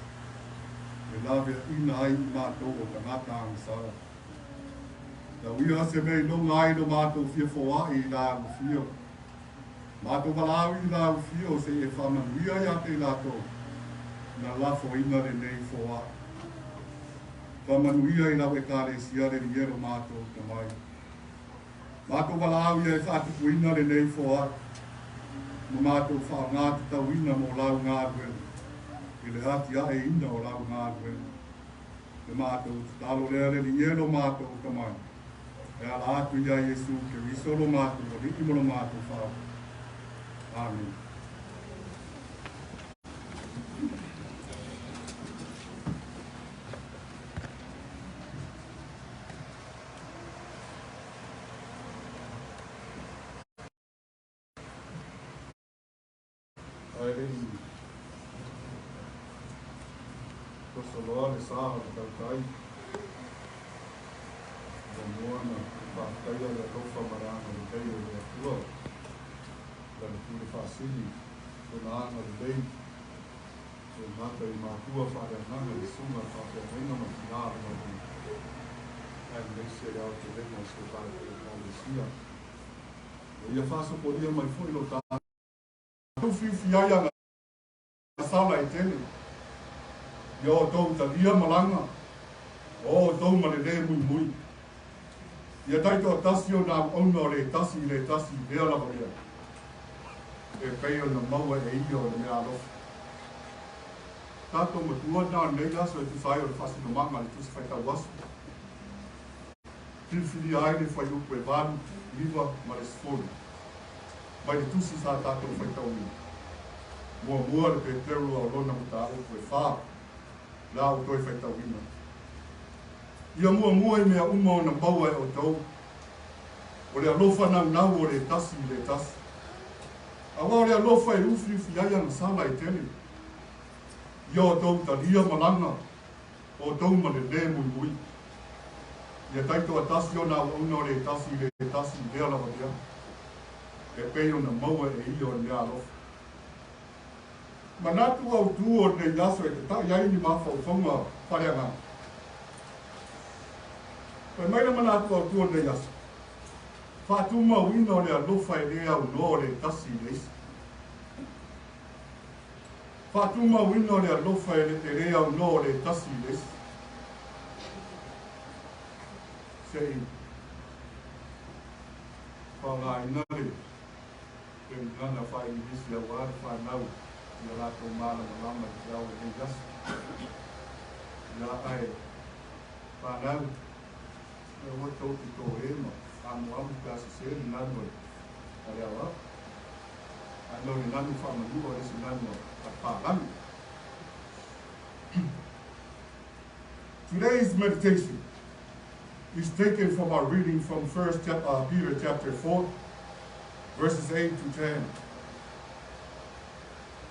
e laveaina ai i matou o tagata agasala. Tau ia se mea iloga ai lo matou fia foai i lau afio. Matou valaau i lau afio seia e faamanuia ia te i latou na lafoina lenei foai. Faamanuia i lau Ekalesia le Alii e lo matou Tamai. Matou valaau ia e faatupuina lenei foai, ma matou faaaoga tatauina mo lau galuega, i le atiaeina o lau galuega. Le matou tatalo lea le Alii e lo matou Tamai, e ala atu ia Iesu Keriso lo matou Alii ma lo matou Faaola. Amene. Ae le i tosoloa le sa o le tautai, muamua ona faafetaia le alofa ma le agalelei o le Atua, Lana pule faasili, Lona agalelei, e gata i matua faaleagaga i le susuga i le faafeagaiga ma le tina o le galuega, aemaise le aotelega o si o tatou Ekalesia. Ua ia faasopolia mai foi lo tatou fiufia ai ana sala e tele, ia outou talia malaga, o outou ma le lē muimui. Ia taitoatasi ona auauna o le tasi i le tasi i lea lava mea, e pei ona maua e ia o le mea alofa. Tatou matua na o lenei aso e tusa ai o le faasinomaga a le Tusi Faitau Aso. Filifilia ai le fuaiupu e 8, 9 ma le 10 mai le tusi sa tatou faitauina. Muamua le Peteru a o lona mataupu e 4 la ua toe faitauina. Ia muamua i mea uma ona maua e outou, o le alofa naunau o le tasi i le tasi. Aua o le alofa e ufiufi ai agasala e tele. Ia outou talia malaga, outou ma le lē muimui. Ia taitoatasi ona auauna o le tasi i le tasi i lea lava mea, e pei ona maua e ia o le mea alofa. Manatu autū o lenei aso e tata'i ai ni mafaufauga faaleagaga. Fai mai le manatu autū o lenei aso, faatumauina o le alofa e lē aunoa o le tasi i le isi. Faatumauina o le alofa e lē aunoa o le tasi i le isi. Se i faaaogaina le gagana faa-Igilisi auā le fanau ia latou malamalama i te ao i lenei aso. Ia ae fanau, aua tou te tōē ma amuamu pe a sesē le nanu a le aoao. Ae o le nanu faamanua o le isi nanu a le palagi. Today's meditation is taken from our reading from 1 Peter chapter 4, verses 8 to 10.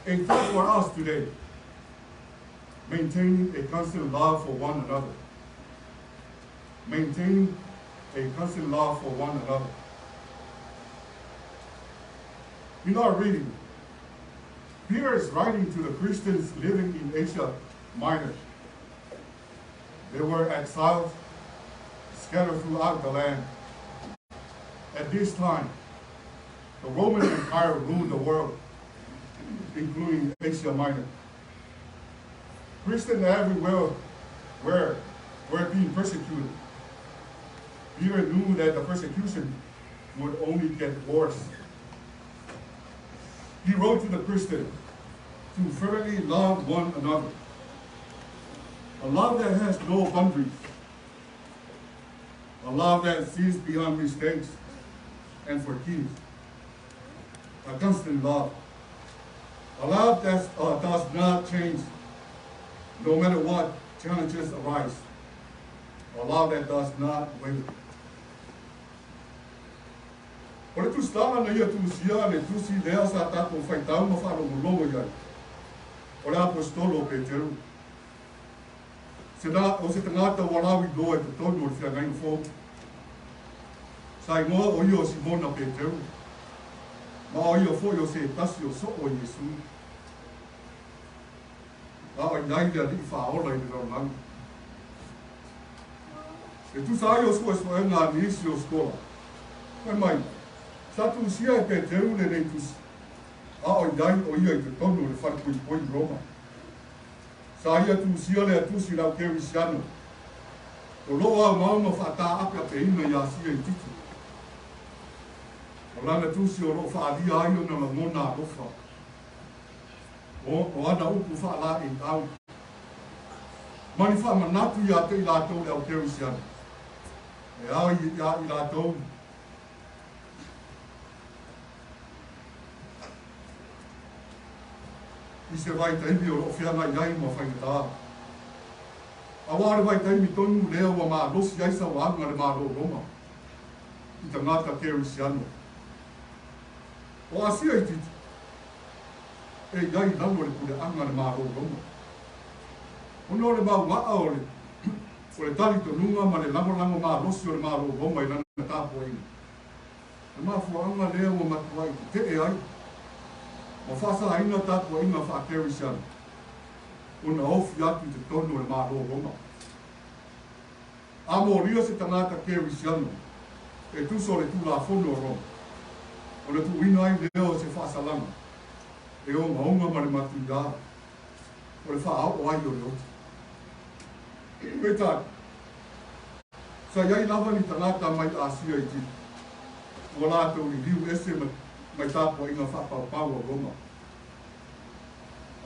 A thought for us today, maintaining a constant love for one another. Maintaining a constant love for one another. In our reading, Peter is writing to the Christians living in Asia Minor. They were exiled, scattered throughout the land. At this time, the Roman Empire ruled the world, including Asia Minor. Christians everywhere were being persecuted. Peter knew that the persecution would only get worse. He wrote to the Christians to fervently love one another. A love that has no boundaries. A love that sees beyond mistakes and forgives. A constant love. A love that does not change no matter what challenges arise. A love that does not waver. O le tusitala na ia tusia le tusi lea sa tatou faitau ma faalogologo i ai, o le Aposetolo o Peteru. Se na, o se tagata ua lauiloa i totonu o le feagaiga fou. Sa igoa o ia o Simona Peteru, ma o ia foi o se tasi o soo o Iesu. A o i ai le Alii Faaola i le lalolagi. E tusa ai o suesuega a nisi o skola, fai mai, sa tusia e Peteru lenei tusi, a o i ai o ia i totonu o le falepuipui i Roma. Sa ia tusia lea tusi i le au Kerisiano, o loo aumau ma faataapeapeina i Asia Itiiti. O lana tusi o loo faaalia ai ona lagona alofa, o ana upu faalaeiau, ma ni faamanatu iā te i latou le au Kerisiano, e ao iā i latou i se vaitaimi o loo feagai ai ma faigatā. Auā o le vaitaimi tonu lea ua malosi ai sauaga a le Malo o Roma i tagata Kerisiano. O Asia Itiiti e i ai i lalo o le puleaga a le Malo o Roma. Ona o le maugaa o le o le talitonuga ma le lagolago malosi o le Malo o Roma i lana tapuaiga, o le mafuaaga lea ua matuai tetee ai ma faasaina tapuaiga faa-Kerisiano ona ofi atu i totonu o le Malo o Roma. A molia se tagata Kerisiano e tusa o le Tulafono o Roma, ona tuuina ai lea o se faasalaga e ogaoga ma le matuiā o le faaoo ai o le oti. Peitai, sa i ai lava ni tagata mai Asia Itiiti ua latou liliu ese mai tapuaiga faapaupau a Roma,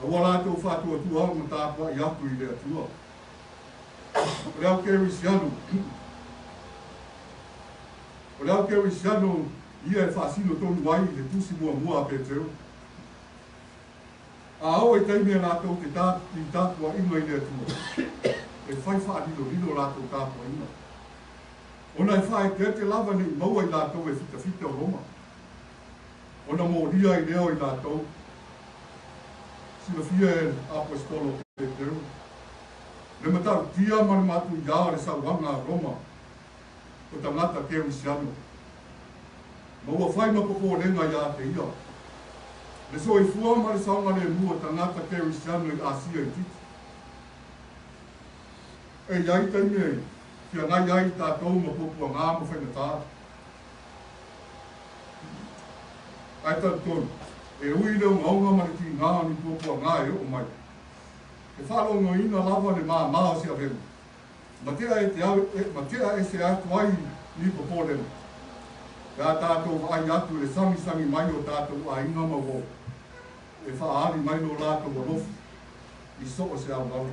a ua latou faatuatua ma tapuai atu i le Atua. O le au Kerisiano, o le au Kerisiano ia e faasino tonu ai le tusi muamua a Peteru. A oo i taimi e latou te i tapuaiga i le Atua, e fai faalilolilo latou tapuaiga, ona e faaeteete lava nei maua i latou e fitafita o Roma, ona molia ai lea o i latou. Silafia e le Aposetolo o Peteru le matautia ma le matuiā o le sauaga a Roma o tagata Kerisiano, ma ua fai ma popolega iā te ia le soifua ma le saogalemu o tagata Kerisiano i Asia Itiiti. E i ai taimi e feagai ai tatou ma puapuagā ma faigatā. Ae talitonu, e ui i le ogaoga ma le tigā o ni puapuagā e oo mai, e faalogoina lava le māmā o se avega, ma tea e te e, ma tea ese atu ai ni popolega, pe a tatou vaai atu i le sagisagi mai o tatou aiga ma uo, e faaali mai lo latou alofa i so o se auala.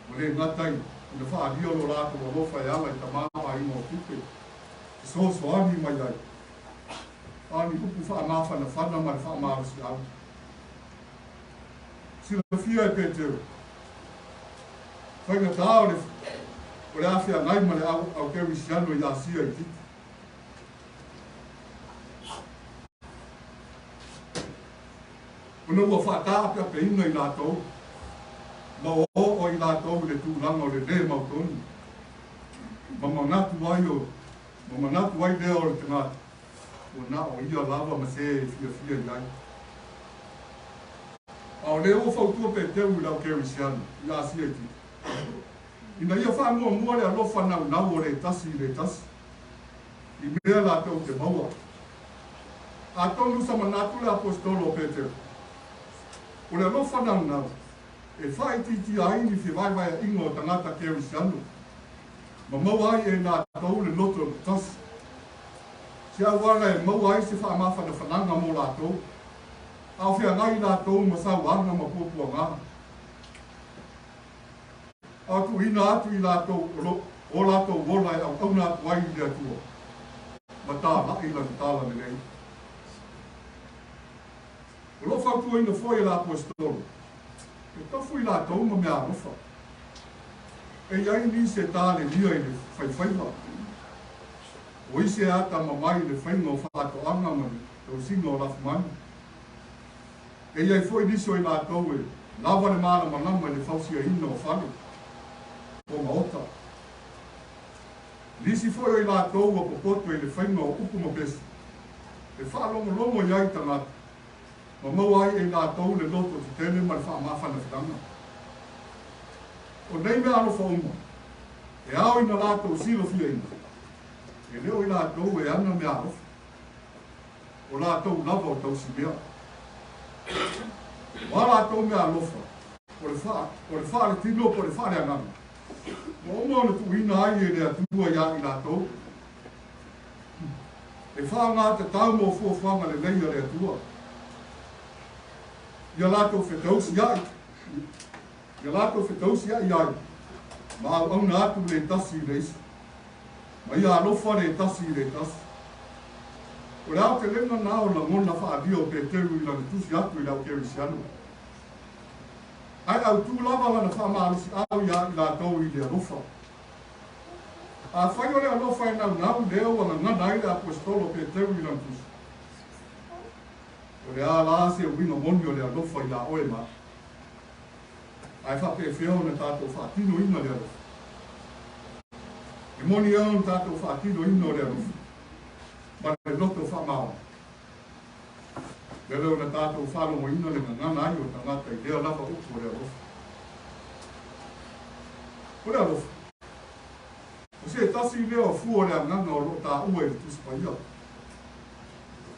Ua le gata i ina faaalia lo latou alofa e ala i tamaoaiga o tupe, fesoasoani mai ai, a o ni upu faamafanafana ma le faamalosiau. Silafia e Peteru, faigatā o le o le a feagai ma le au au Kerisiano i Asia Itiiti. Ona ua faataapeapeina i latou, ma oo i latou i le tulaga o le lē mautonu, ma manatu ai o ma manatu ai lea o le tagata, ua na o ia lava ma se e fiafia i ai. A o lea ua fautua Peteru i le au Kerisiano i Asia Itiiti, ina ia faamuamua le alofa naunau o le tasi i le tasi, i mea latou te maua. Atonu sa manatu le Aposetolo o Peteru, o le alofa naunau e faaitiitia ai ni fevaevaeaiga o tagata Kerisiano, ma maua ai e latou le loto tasi, se auala e maua ai se faamafanafanaga mo latou, a o feagai latou ma sauaga ma puapuagā. A o tuuina atu i latou o latou ola e auauna atu ai i le Atua, ma tālaʻi lana talalelei. O loo fautuaina foi e le Aposetolo, e tofu i latou ma meaalofa. E i ai nisi e talelia i le faifaiva, o isi e atamamai i le faiga o faatoaga ma le tausiga o lafumanu. E i ai foi nisi o i latou e lava le malamalama i le fausiaina o fale po maota. Nisi foi o i latou ua popoto i le faiga o upu ma pese e faalogologo i ai tagata ma maua ai e i latou le loto tetele ma le faamafanafanaga. O nei meaalofa uma, e ao ina latou silafiaina, e le o i latou e ana meaalofa, o latou lava o tausimea. O a latou meaalofa, o le faaletino po o le faaleagaga, ua uma ona tuuina ai e le Atua ia i latou, e faaaogatatau mo fuafuaga lelei a le Atua. Ia latou fetausiai, ia latou fetausiai ai, ma auauna atu le tasi i le isi, ma ia alofa le tasi i le tasi. O le aotelega lena o lagona faaalia o Peteru i lana tusi atu i le au Kerisiano. Ae autū lava lana faamalosiau iā i latou i le alofa. Afai o le alofa e naunau lea ua gagana ai le Aposetolo o Peteru i lana tusi, o le a la se uiga moni o le alofa iā oe ma au? Ae faapefea ona tatou faatinoina le alofa? E moni ea ona tatou faatinoina o le alofa ma le loto faamaoni? Lele ona tatou faalogoina le gagana ai o tagata i lea lava upu o le alofa. O le alofa, o se tasi lea o fua o le agaga o loo taua i le Tusi Paia.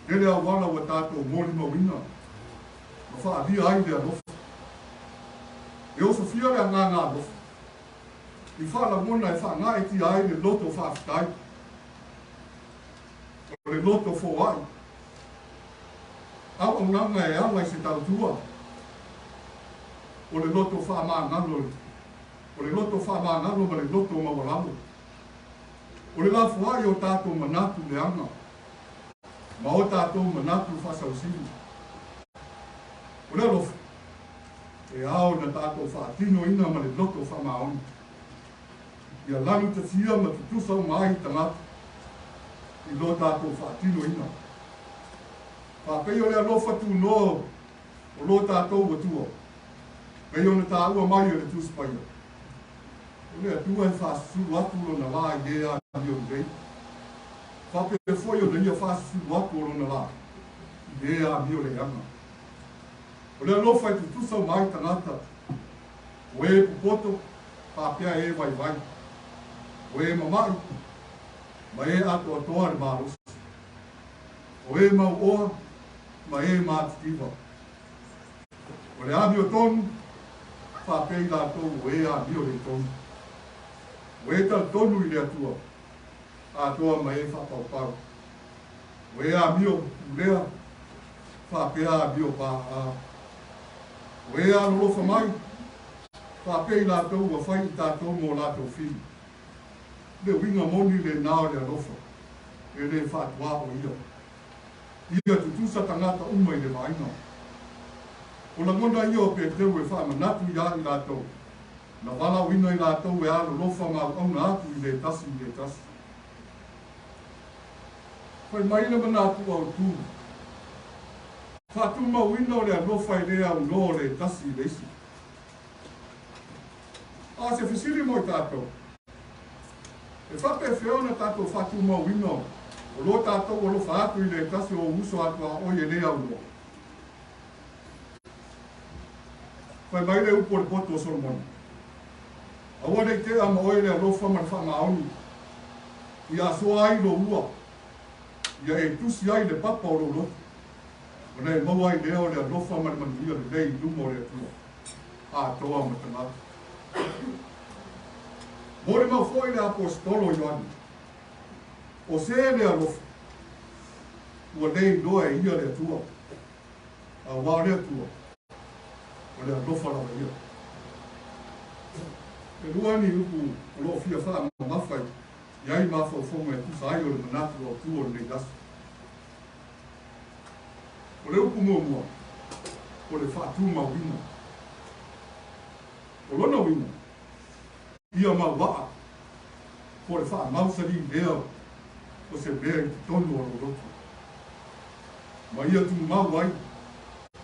Tele auala ua tatou molimauina ma faaalia ai le alofa. E osofia le agaga alofa i faalagona e faagaeetia ai le loto faafetai, o le loto foai, auaunaga e ala i se tautua, o le loto faamagalo, o le loto faamagalo ma le loto maualalo, o le lafoai o tatou manatu leaga ma o tatou manatu faasausili. O le alofa, e ao na tatou faatinoina ma le loto faamaoni, ia lagitasia ma tutusa uma ai tagata i lo tatou faatinoina. Faapei o le alofa tunoa o lo tatou Atua, pei ona taua mai e le Tusi Paia, o le Atua e faasusulu atu lona la i e amio lelei, faapea foi ona ia faasusulu atu o lona la i e amio leaga. O le alofa e tutusa uma ai tagata, o e popoto, faapea e vaivai, o e mama'i, ma e atoatoa le malosi, o e mauoa, ma e matitiva. O le amiotonu, faapea i latou o e amio le tonu. O e talitonu i le Atua, atoa ma e faapaupau. O e amio pulea, faapea amio paaa. O e alolofa mai, faapea i latou ua fai i tatou ma o latou fili. Le uiga moni lenā o le alofa, e le faatuaoia. Ia tutusa tagata uma i le vaaiga. O lagona ia o Peteru e faamanatu iā i latou, na valaauina i latou e alolofa ma auauna atu i le tasi i le tasi. Fai mai le manatu autū, faatumauina o le alofa e le aunoa o le tasi i le isi. A o se fesili mo i tatou, e faapefea ona tatou faatumauina o lo tatou alofa atu i le tasi o uso atuaoi e le aunoa? Fai mai le upu o le poto o Solomona, aua ne i tea ma oe le alofa ma le faamaoni, ia asoa ai lou ua, ia e tusi ai le papa o lou loto, ona e maua ai lea o le alofa ma le manuia lelei i luma o le Atua, atoa ma tagata. Molimau foi le Aposetolo o Ioane, o se le alofa, ua le iloa e ia le Atua, auā o le Atua, o le alofa lava ia. E lua ni upu o loo fia faamamafa i ai mafaufauga e tusa ai o le manatu autū o lenei aso. O le upu muamua, O le faatumauina. O lona uiga, ia mauaa, po o le faamausalī lea o se mea i totonu o lou loto. Ma ia tumau ai,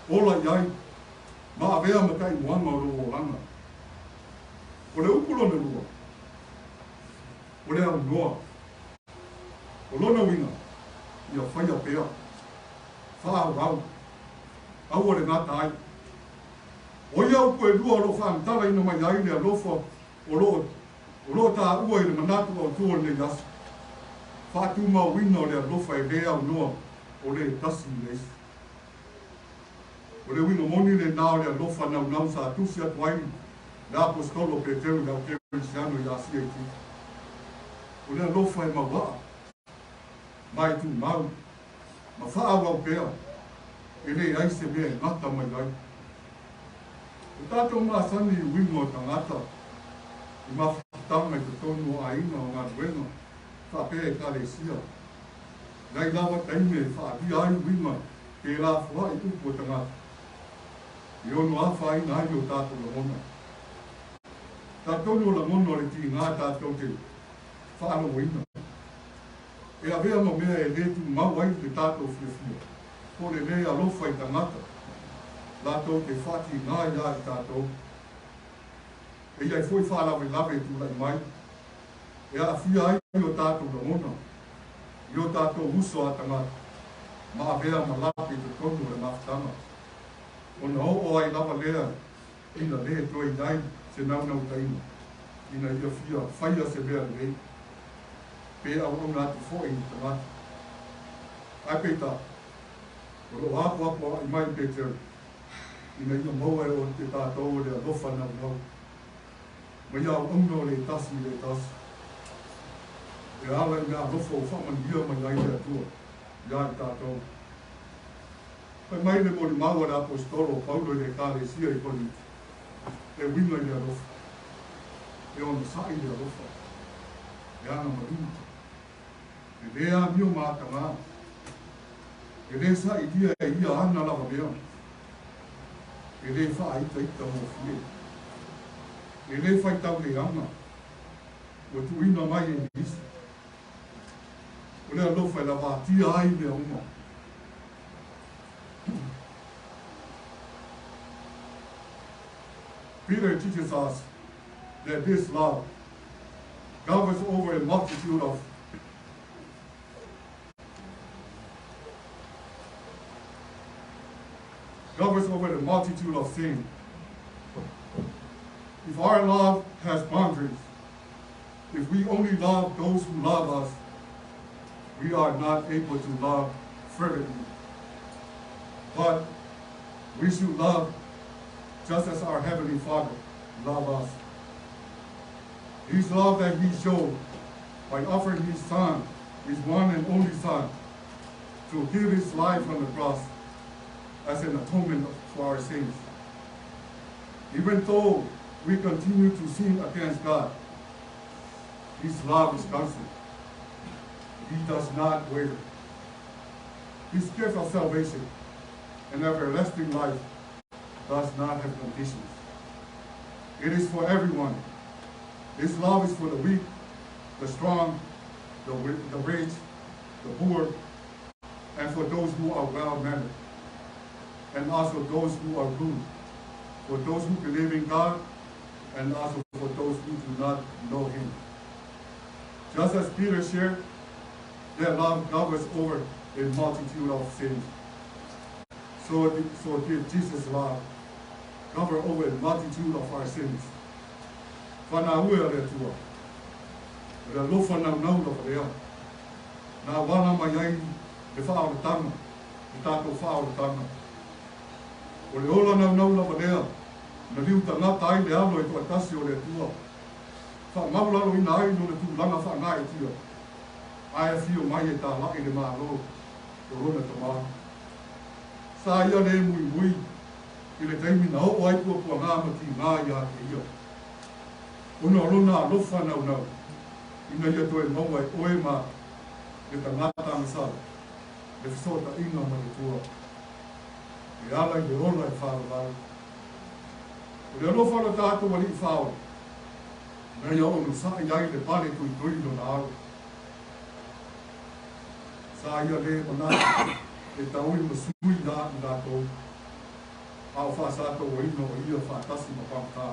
ola i ai, ma avea ma taimuaga o lou olaga. O le upu lona lua, o le aunoa. O lona uiga, ia faia pea, faaauau, aua le gata ai. O ia upu e lua o lo o faamatalaina mai ai le alofa o lo o o lo o taua i le manatu autu o lenei aso, faatumauina o le alofa e lē aunoa o le tasi i le isi. O le uiga moni lenā o le alofa naunau sa tusi atu ai le Aposetolo o Peteru i le au Kerisiano i Asia Itiiti. O le alofa e mauaa ma e tumau ma faaauau pea, e leai se mea e gata mai ai. O tatou masani i uiga o tagata i mafutaga i totonu o aiga o galuega faapea Ekalesia. Leai lava taimi e faalia ai uiga pe lafoai upu o tagata e ono afaina ai o tatou lagona. Talitonu o lagona o le tiga tatou te faalogoina e avea ma mea e lē tumau ai le tatou fiafia po o le lē alofa i tagata latou te faatigā iā i tatou. E i ai foi faalavelave e tulai mai e aafia ai o tatou lagona i o tatou uso a tagata ma avea ma lape i totonu o le mafutaga. Ona oo ai lava lea ina lē toe i ai se naunautaiga ina ia fia faia se mea lelei pe auauna atu foi i tagata. Ae peitai, o lo o apoapoai mai Peteru ina ia maua e o te tatou o le alofa naunau ma ia auauna o le tasi i le tasi e ala i meaalofa ua faamanuia mai ai le Atua iā i tatou. Fai mai le molimau a le Aposetolo o Paulo i le Ekalesia i Koriniti, e uiga i le alofa, e onosai le alofa, e agamalu, e lē amio ma atagā, e lē sailia e ia ana lava mea, e lē faaitaitagofie, e lē faitauleaga, ua tuuina mai e nisi. O le alofa e lavatia ai mea uma. Peter teaches us that this love covers over a multitude of covers over the multitude of sin. If our love has boundaries, if we only love those who love us, we are not able to love fervently. But we should love just as our Heavenly Father loved us. His love that He showed by offering His Son, His one and only Son, to give His life on the cross as an atonement for our sins. Even though we continue to sin against God, His love is constant. He does not waver. His gift of salvation and everlasting life does not have conditions. It is for everyone. His love is for the weak, the strong, the rich, the poor, and for those who are well-mannered, and also those who are rude, for those who believe in God, and also for those who do not know Him. Just as Peter shared, that love covers over a multitude of sins, so did Jesus' love cover over a multitude of our sins. Faanaue a le Atua, o le alofa naunau lava lea, na auala mai ai le faaolataga, le tatou faaolataga. O le ola naunau lava lea, na liu tagata ai le alo e toatasi o le Atua, faamaulaloina ai lona tulaga faagaeetia, ae afio mai e talai le Malo o lona Tamā. Sa ia lē muimui i le taimi na oo ai puapuagā ma tigā iā te ia, ona o lona alofa naunau ina ia toe maua e oe ma le tagata agasala le fesootaiga ma le Atua. E ala i le ola e faavavau. O le alofa o lo tatou Alii Faaola, na ia onosai ai le pale tuitui i lona alo. Sa ia lē manatu e taui ma sui la i latou, a o faasatauaina o ia faatasi ma pagota.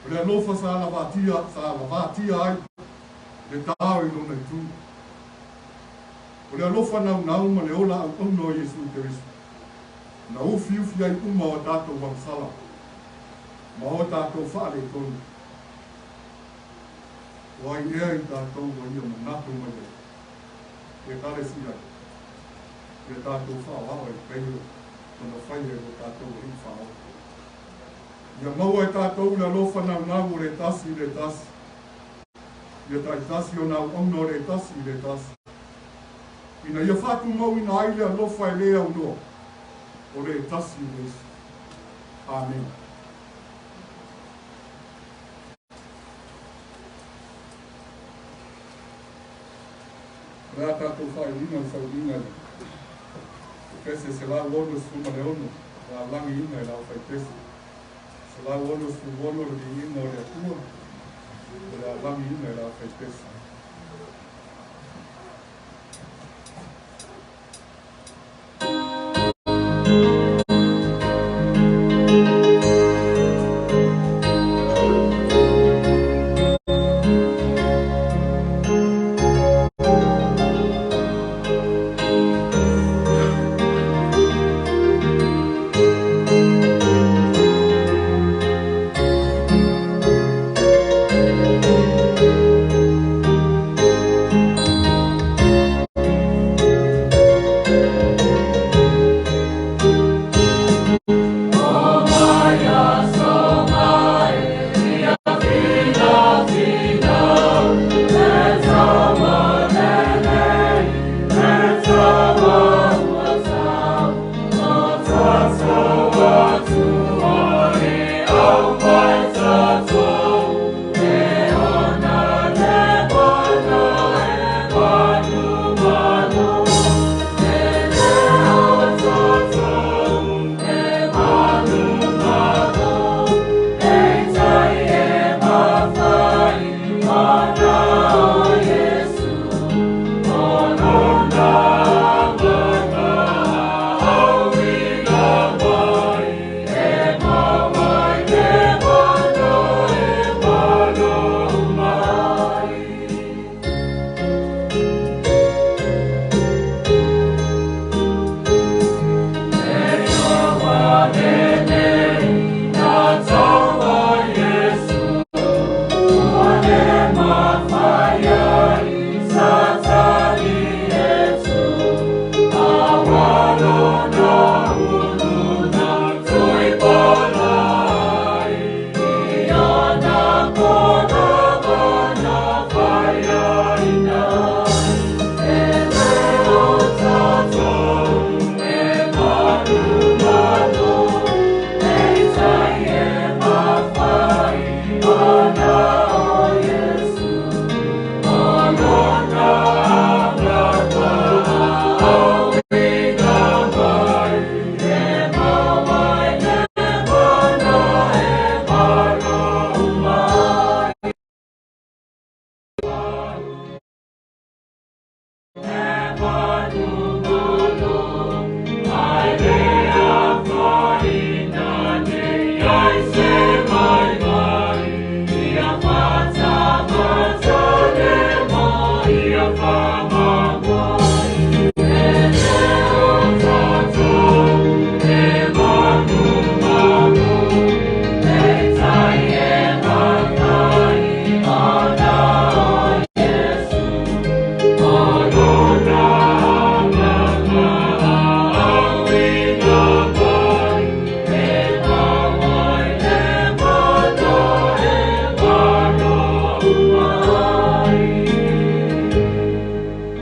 O le alofa sa lavatia, sa lavatia ai le tao i lona itu. O le alofa naunau ma le ola auauna o Iesu Keriso, na ufiufi ai uma o tatou agasala ma o tatou faaletonu. O ai ea i tatou ua ia manatu mai ai i Ekalesia ia tatou faaoao e pei ona faia e lo tatou Alii Faaola. Ia maua e tatou le alofa naunau o le tasi i le tasi, ia taitasi ona auauna o le tasi i le tasi, ina ia faatumauina ai le alofa e lē aunoa o le tasi i le isi. Amene. O le a tatou faaiuina le sauniga i le pese 166, le alagiina e le aufaipese. 166 le viiga o le Atua, o le alagiina e le aufaipese.